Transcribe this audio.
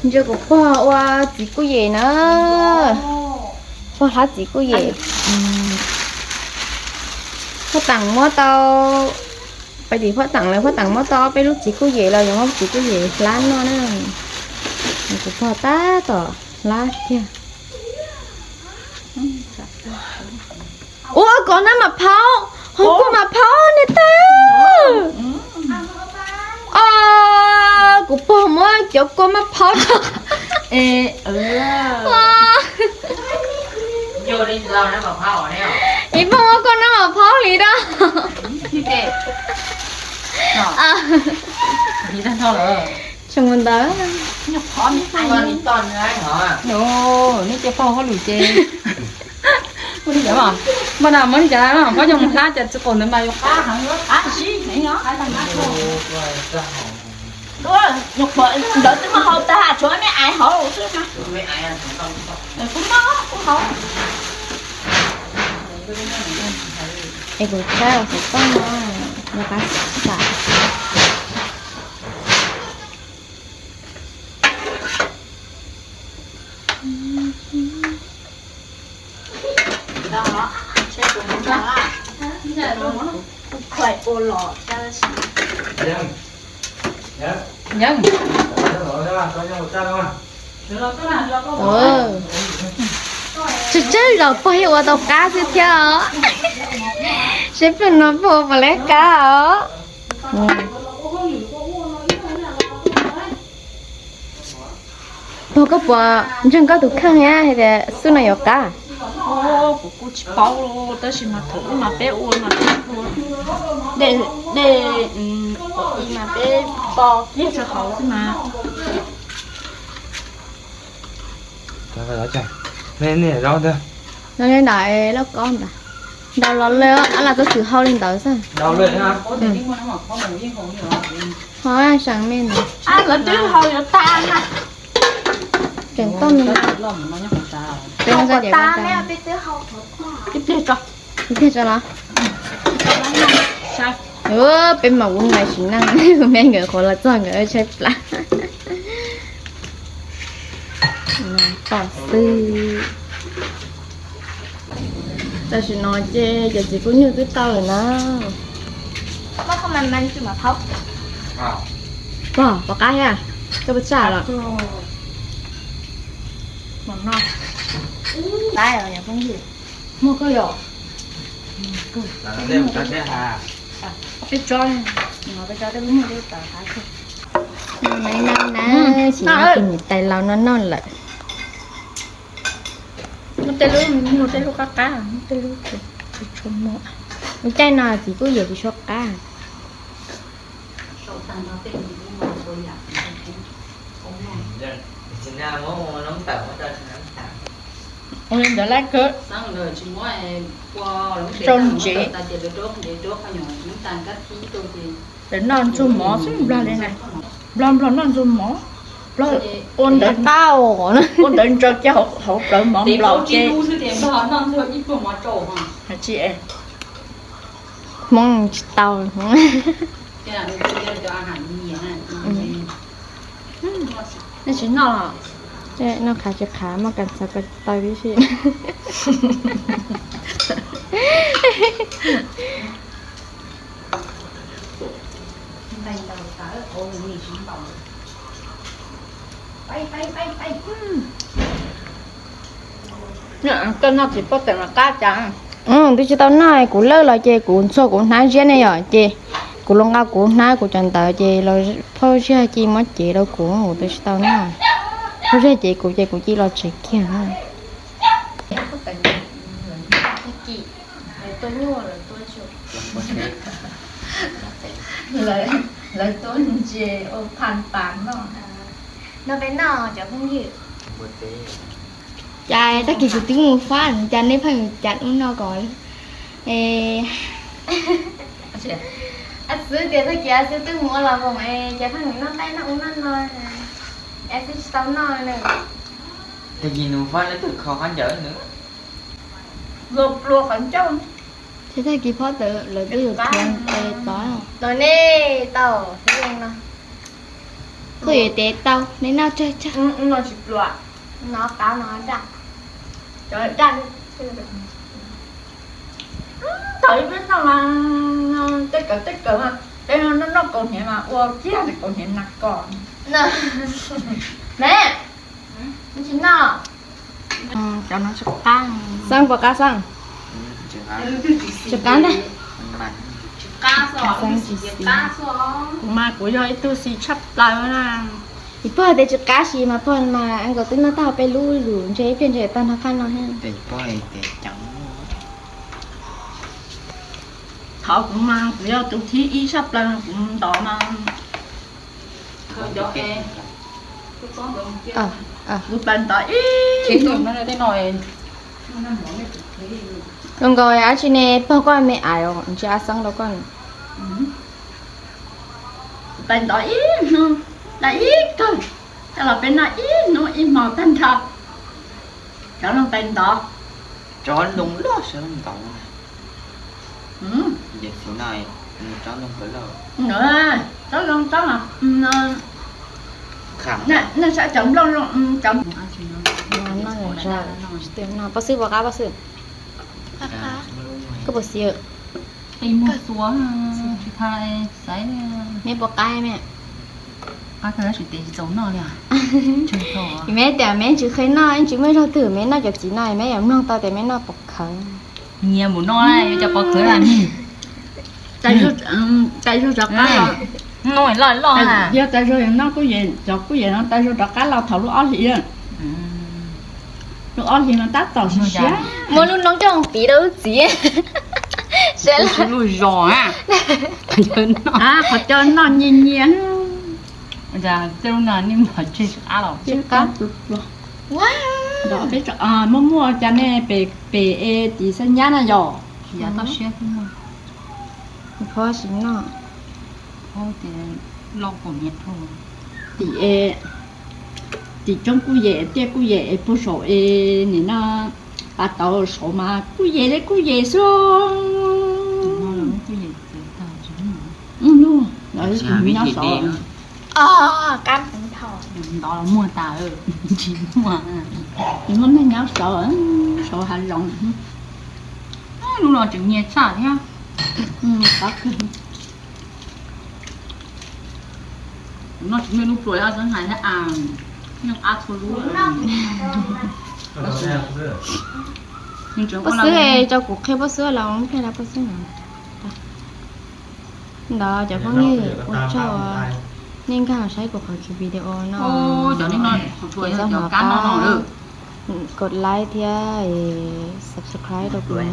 Ntsia kuv pog ua txiv kuj yem na. Pog hlab txiv kuj yem. Pog teem muab tau, pais tim pog teem lawm, pog teem muab tau peb lub txiv kuj yem los yog muab txiv kuj yem hlab noj na. Kuv pog tab tom hlab tiag. Ua kua nab mas phaub, ho kua mas phaub ne tag. Kuv pog muab cov kua mas phaub. Ib pog muab kua nab mas phaub li da. Tsis mus ntawd. Nej ces pog hauj lwm ces ua li ntawd mas, npaj na muab li cas no phob coj mus hlab cas tsis qaum ntawd mas yuav qab heev, yuav qab zib heev os. Nyuam qhuav ntawd twb muab hau tag, tshuav me aiv hauv xwb mas. Kuv noj kuv haus. Es kuv tsaib xov tooj no, nws qab xav. Tsawg tsawg zaus pog yeej ua tau qab xwb thiab os. Seb pliag no pog puas lawv qab os. Pog, koj puas ntseeg koj tus kheej thiab hais tias xub no yuav qab? Kuv kuj tsis paub, tab sis mas thaum ub mas peb ua mas peb ua dej, dej ua i mas peb pov kiag rau hauv xwb mas. Nyob li ntawd, lauj kaub ntawd, ntaus los lawm, ab las txob xwm hau li ntawd xwb. Ho seem me ntawd. Lawv twb hau yuav tag na. Tseem tau me. Peb no, ib pliag tso los. Peb mam ua nais sim neej, me nkawd qhuav los txog nkawd tshaib plab. Tom xwb. Tam sim no ces cov txiv kuj nyuj twb tau lawm na. Pog, pom qab thiab, koj puas txaj los? Muag koj yom. Peb tso, peb tso tej lub muag tej lub taws qab kawg. No na, sim no tus niam tais laus no noj lawm. Muaj tej lub, muaj tej lub qab qab, muaj tej lub tsis tshua muag. Lub caij no txiv kuj yem tsis tshua qab. Ua li ntawd lawm kawg. Rau ntsev. Lawv noj ntxuag mov xwb, Nplog li na. Nplog, Nplog noj ntxuag mov. Nplog ua ntawv, ua ntawv ntsaws kiag hauv plawv mov Nplog ces. Hmoob tsis tau. Nej tsis noj los? Noj qhav tsis qhav, muaj kas xav ko taw tib si. Koj noj txiv pob teem los qab cas? Twb tsis tau noj, kuv lawj los ces kuv ntxhua kuv hnab ziab ne yom, ces kuv los nqa kuv hnab kuv cov ntawd ces los phauj Zaj cia muab cev rau kuv, kuv twb tsis tau noj. Phauj Zaj cev kuv ces kuv cia los tsev kiag. Lawv tuaj ntses ua phaj pas noj. No peb noj cov phooj ywg. Cas tag kis kuv twb mus fab, cas nej pheej mus cas ub no ko. Xwb tias tag kis xwb twb mus ua los voos, cas pheej mus noj qaib noj ub noj no, xwb tsis tau noj na. Tag kis nws fab lawv twb kho qab ncaws nws. Luag pluag qhov ncauj. Ces tag kis phob tawm lawv twb yuav thuav tod. Los nej tau no. Kuj yuav tev tau, neb noj tsawg tsawg. No tsis pluav, no qab no daj, cov daj li. Thaum ib pliag noj mas tej kawm tej kawm mas peb noj noj kaus hniav mas ua kiag li kaus hniav nas kos. Me, tsis noj. Cov no tsis qab. Xeeb puas qab xeeb? Tsis qab ntag. Kuv mas kuv yog ib tug xis tshaj plaws na. Yus pog tias tsis qab sis mas pog mas nkaus twb noj tag hauv peb lub lus ntshe ib pliag ntshe tag nrho qab no thiab. Thov kuv mas kuv yog tus thib ib tshaj plaws kuv ntov mas. Kuv plaws ntov ib, zoo nkaus dab tsi ne, pog koj me ais os, tsis ab xeeb rau koj. Kuv plaws ntov ib hnub, da ib kawg, coj los peb noj ib hnub ib hmo tag nrho. Cov loo plaws ntov. Cov loo loj sawv ntov. Cov loo, cov loo, nej saib cov nplooj zoo, cov no, pob xwb puas qab pob xwb? Koj puas xis? Neb puas qab me? Me tias me tsis qhia noj, tsis muaj zog twg me noj cov txiv no, me yuav mloog tau tias me noj pov khawv. Nyias mus noj, yuav cov pov khawv las. Tais zug rov qab los, yog tais zug noj kuj yem, cov kuj yem no tais zug rov qab los thaum lub ob hlis. Lub ob hlis no tab tom siav siav. Muab lub noob coj mus piv rau lub txiv. Lub zos, qhov coj noj nyias nyias. Tej lub no nej mus tseg tsis qab los. Muaj muaj cas nej pem pem es tim xab nyab na yom. Tim es, tim roob kuj yem, tiaj kuj yem es puag saum es nim no pas tauv saud mas kuj yem li kuj yem xwb. Nyob saud. Ntov los muag tas, tsis muaj. Nws muaj neeg nyob saud, saud hav zoov. Lub no tseem nyias tshaj thiab. Noj tsis muaj lub pluas, xeeb hais thiab, noj qab txhua lub. Pob xwb, tso kuv qhia pob xwb los pliag pob xwb no. Ntawd cov phooj ywg, ua tsaug nej nkag los saib kuv qhov video no. Ces txhob hnov qab, kov like thiab subscribe rau kuv na.